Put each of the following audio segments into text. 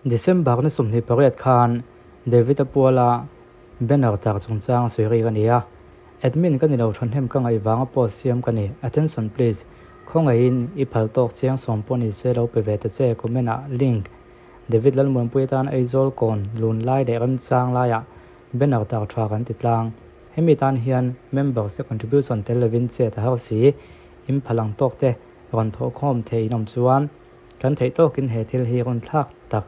December ni 28 khan David-a puala banner tar chungchang sawi rik a ni a. Admin ka ni lo thahnem ka ngaih vanga post siam ka ni. Attention please. Khawngaihin i phal tawk chiang sawm pawh ni se lo pe ve ta che comment ah link. David Lalmuanpui atan Aizawl kawn lun lai leh remchang laiah banner tar tha kan ti tlang. Hemi tan hian members te contribution tel lovin chet a har si. In phal ang tawk te rawn thawhkhawm theih in awm chuan kan theih tawkin he thil hi rawn thlak tak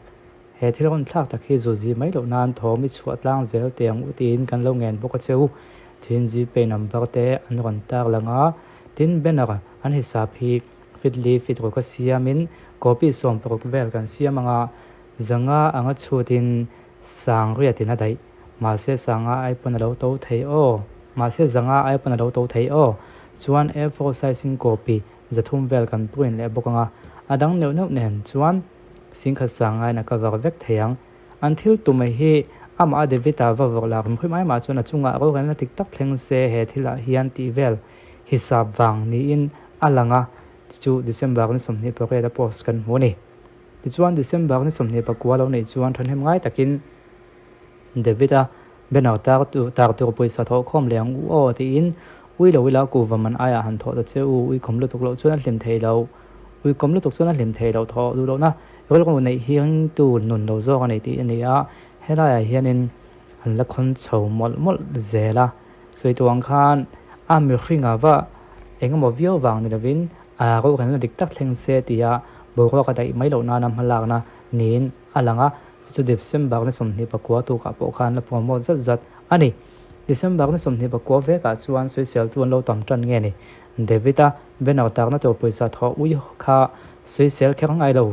he thil rawn thlak tak hi zuzi mai loh nan thawm i chhuah tlang zel teh ang u tiin kan lo ngen bawk a che u. Tin Gpay number te an rawn tar lang a, tin banner an hisap hi fit li fit ruk a siamin copy 16 vel kan siam anga zanga anga chhutin sangriatin a daih. Mahse sanga ai pawn a lo to thei aw. Mahse zanga ai pawn a lo to thei aw. Chuan A4 size in copy 300 vel kan print leh bawk anga a dang neuh neuh nen chuan singkhat sangain a cover vek thei ang. An thil tum hi amah a David-a va vawrh lak rim mai mah chuan a chungah rorelna dik tak thleng se he thilah hian tih vel hisap vang niin a lang a, chu December ni 28 a post kan hmu a ni. Tichuan December ni 29 lo neih chuan thahnem ngai takin David-a banner tar tar tur pawisa thawh khawm leh ang u aw tiin ui lo ila kuhva man aiah han thawh ta che u, ui khawm lutuk loh chuan a hlim thei lo, ui kawm lutuk chuan a hlim thei lo thawh duh lohna rilru neih hi ringtu nun lo zawk a ni tih a ni a, helaiah hianin an la khawn chho mawlh mawlh zel a, sawi tur ang khan a mihringa va eng emaw viau vang ni lovin a rorelna dik tak thleng se tia boruak a daih mai loh nana hmalakna niin a lang a, chu chu December ni 29 tukah pawh khan la promote zat zat a ni. December ni 24 vekah chuan sawiseltu an lo tam tan nge ni? David-a banner takna tur pawisa thawh ui kha sawisel kher ngai lo,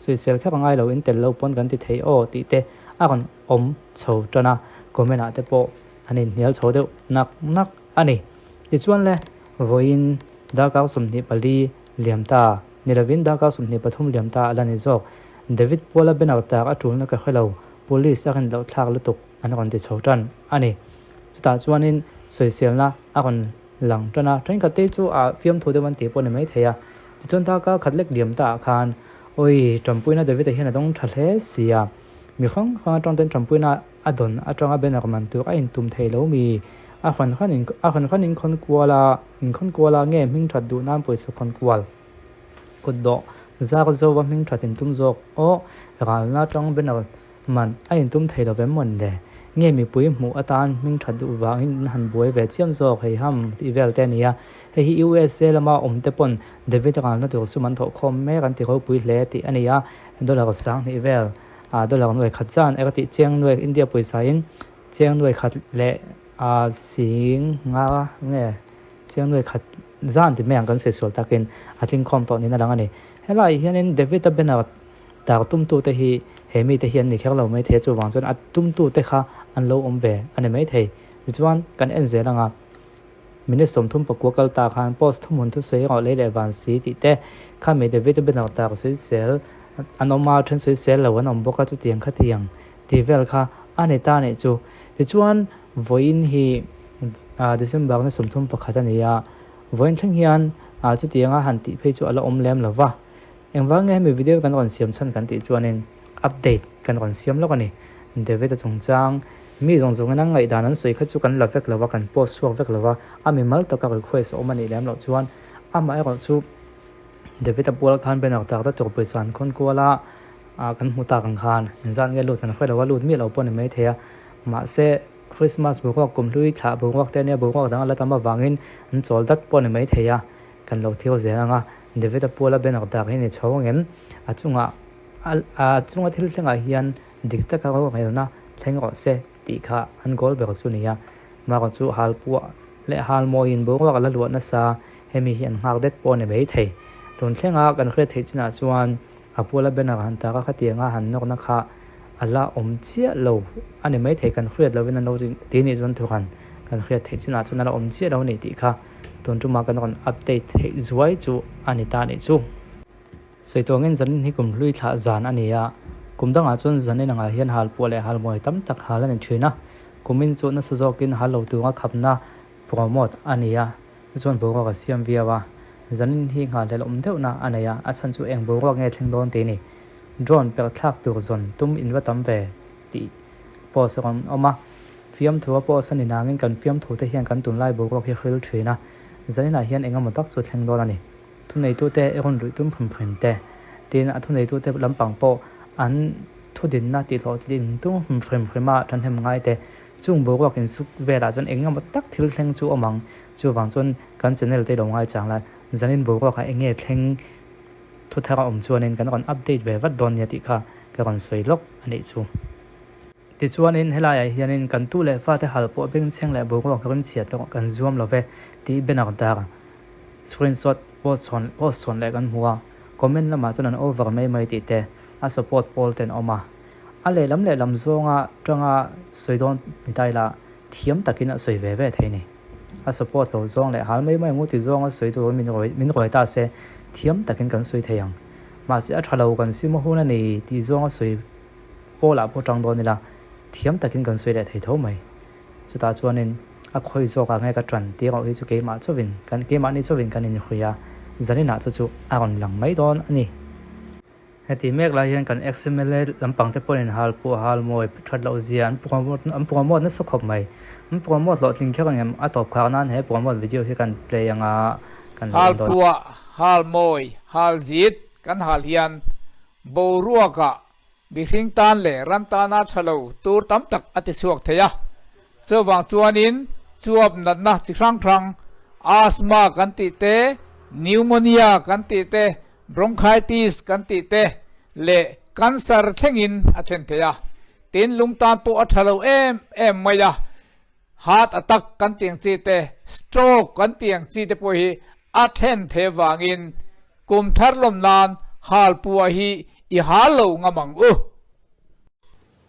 sawisel kher ngai lo in tel lo pawn kan ti thei aw tih te a rawn awm chho tan a, comment ah te pawh an inhnial chho deuh nak nak a ni. Tichuan le, vawiin darkar 24 liam ta ni lovin darkar 23 liam ta a la ni zawk. David Puala banner tak a tulna ka hre lo, police a rin loh thlak lutuk an rawn ti chho tan a ni. Chutah chuanin sawiselna a rawn lang tan a, thenkhat te chu a fiamthu deuh an tih pawh a ni maithei a. Tichuan darkar khat lek liam ta ah khan awi Tanpuina David-a hian a dawng tha hle si a, mi hrang hrang atang ten Tanpuina a dawn atanga banner man tur a intum thei lo mi? A hran hran in a hran hran in khawn kual a, inkhawn kual a nge hming that duh nan pawisa khawn kual? Kut dawh zar zo va hming that intum zawk aw, ralna atang banner man a intum thei lo vem mawn le? Nge mipui hmuh atan hming that duh vangin in han buai ve chiam zawk hei ham tih vel te a ni a. Hei hi USA lama awm te pawn David ralna tur sum an thawh khawm mek an ti ropui hle tih a ni a, dollar 2000 vel ah dollar nuai khat zan eka tih chiang nuai India pawisa in chiang nuai khat leh ah sing nga nge chiang nuai khat zan ti mai ang kan sawi sual takin a tling khawm tawh niin a lang a ni. Helaiah hianin David-a banner tar tumtute hi he mite hi an ni kher lo maithei a chuvang chuan a tumtute kha an lo awm ve a ni maithei. Tichuan kan en zel ang a, minute 39 kal ta khan post thuhmun thusawi erawh lei leh van si tih te kha mi David-a banner tar sawisel an awm a, then sawisel lo an awm bawk a chutiang khatiang tih vel kha a ni ta anih chu. Tichuan vawiin hi December ni 31 a ni a, vawiin thleng hian chutianga han tih phei chu a la awm lem lo va. Engvang nge hemi video kan rawn siam chhan kan tih chuanin update kan rawn siam lawk a ni. David-a chungchang mi zawng zawngin an ngaihdan an sawi kha chu kan la vek lo va, kan post chhuak vek lo va, a mimal taka request a awm a nih lem loh chuan amah erawh chu David-a pual khan banner tak ta tur pawisa an khawn kual a, kan hmu tak ang khan engzat nge lut kan hre lo a, lut miah lo pawh a ni maithei a, mahse Christmas boruak kum hlui thlah boruak te ania boruak dang a la tam avangin an chawl dat pawh a ni maithei a, kan lo thil zel ang a, David-a puala banner dak hi a ni chho ang em? A chungah a chunga thil thlengah hian dik taka rorelna thleng rawh se tih kha an goal ber chu a ni a, marawh chu halpuah leh halmawiin boruak a la luah nasa hemi hi an nghak det pawh a ni maithei. Tun thlenga kan hriat theih chinah chuan a puala banner han taka khatianga han nawrna kha a la awm chiah lo a ni maithei kan hriat lovin an lo ti nih chuan thuran kan hriat theih chinah chuan a la awm chiah lo a ni tih kha tun tuma kan rawn update theih zuai chu a ni ta nih chu. Sawi tuangin zanin hi kum hlui thlah zan a ni a, kum dangah chuan zanin angah hian halpuah leh halmawi tam tak hal a ni thin a, kumin chu nasa zawkin hal lo tura khapna promote a ni a, chu chuan boruak a siam viau a, zanin hi nghahhlelh awm deuhna a nei a, a chhan chu eng boruak nge thleng dawn tih a ni. Drone perh thlak tur zawn tum in va tam ve tih post a rawn awm a. Fiamthu a post a ni nangin kan fiamthu te hian kan tunlai boruak hi hril thin a, zaninah hian engemaw tak chu thleng dawn a ni. Thuneitute i rawn luih tum hrim hrim te, tin a thuneitute lampang pawh an thudinna tihhlawhtling tum hrim hrim a thahnem ngai te, chung boruak insuk velah chuan engemaw tak thil thleng chu awm ang. Chuvang chuan kan channel te i lo ngaichang la, zanin boruakah eng nge thleng thu thar a awm chuanin kan rawn update ve vat dawn nia tih kha ka rawn sawi lawk a nih chu. Tichuanin helaiah hianin kan tu leh fate hal pawh bengchheng leh boruak rimchhia tawh kan zuam lo ve tih banner dar screenshot post chhawn post chhawn leh kan hmu a, comment lamah chuan an over mai mai tih te a support pawl ten awm a. A lehlam lehlam zawnga tanga sawi dawn ni ta ila thiam takin a sawi ve ve thei ni. A support lo zawng leh hal mai mai ang u ti zawnga sawi tur min rawi min rawi ta se thiam takin kan sawi thei ang. Mahse a tha lo kan sim a hun a ni tih zawnga sawi pawlah pawh tang dawn ila thiam takin kan sawi leh thei tho mai. Chutah chuanin a khawi zawkah nge ka tan tih erawh hi chu keimah chauhin kan keimahni chauhin kan inhruih a, zaninah chu chu a rawn lang mai dawn a ni. Heti mek lai hian kan ex-MLA lampang te pawhin halpuah halmawi that loh zia an promote an promote nasa khawp mai. An promote hlawhtling kher ang em? A tawp khar nan he promote video hi kan play anga kan lo en dawn. Halpuah halmawi halzit kan hal hian boruakah mihring tan leh ran tana tha lo tur tam tak a ti chhuak thei a. Chuvang chuanin chuap natna chi hrang hrang asthma kan tih te, pneumonia kan tih te, Bronchitis kan tih te leh cancer thlengin a thlen thei a, tin lung tan pawh a tha lo em em mai a, heart attack kan tih ang chi te, stroke kan tih ang chi te pawh hi a thlen thei avangin kum thar lawm nan halpuah hi i hal lo ngam ang u.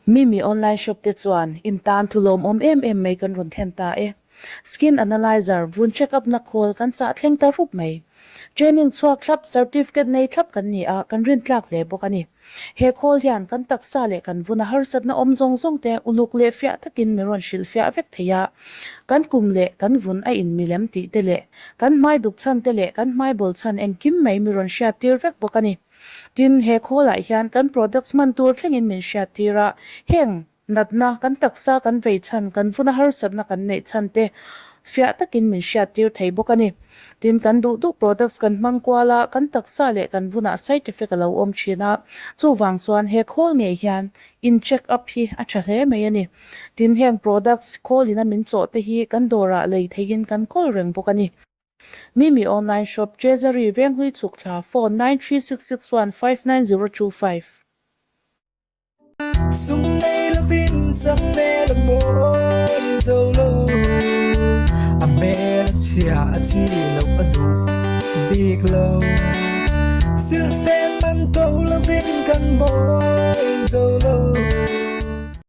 Mimi online shop te chuan in tan thu lawmawm em em mai kan rawn thlen ta e. Skin analyzer, vun check up na khawl kan chah thleng ta rup mai. Training chhuak thlap, certificate nei thlap kan ni a, kan rintlak hle bawk a ni. He khawl hian kan taksa leh kan vuna harsatna awm zawng zawng te uluk leh fiah takin min rawn hrilh fiah vek thei a. Kan kum leh kan vun a inmilem tih te leh kan hmai duk chhan te leh kan hmai bawl chhan engkim mai mi rawn hriattir vek bawk a ni. Tin, he khawlah hian kan products hman tur thlengin min hriattir a, heng natna, kan taksa kan vei chhan, kan vuna harsatna kan neih chhan te fiah takin min hriattir thei bawk a ni. Tin, kan duh duh products kan hmang kual a, kan taksa leh kan vunah side effect a lo awm thin a, chuvang chuan he khawl ngei hian in check up hi a tha hle mai a ni. Tin, heng products khawlin a min chawh te hi kan dawrah lei theihin kan kawl reng bawk a ni. Mimi online shop Treasury Venghlui chhuk thla phone 93661 59025. Sum nei lovin sak hmel a mawi zo lo, a hmel a chhia a chi loh a duh bik lo. Silhfen man to lovin kan mawi zo lo.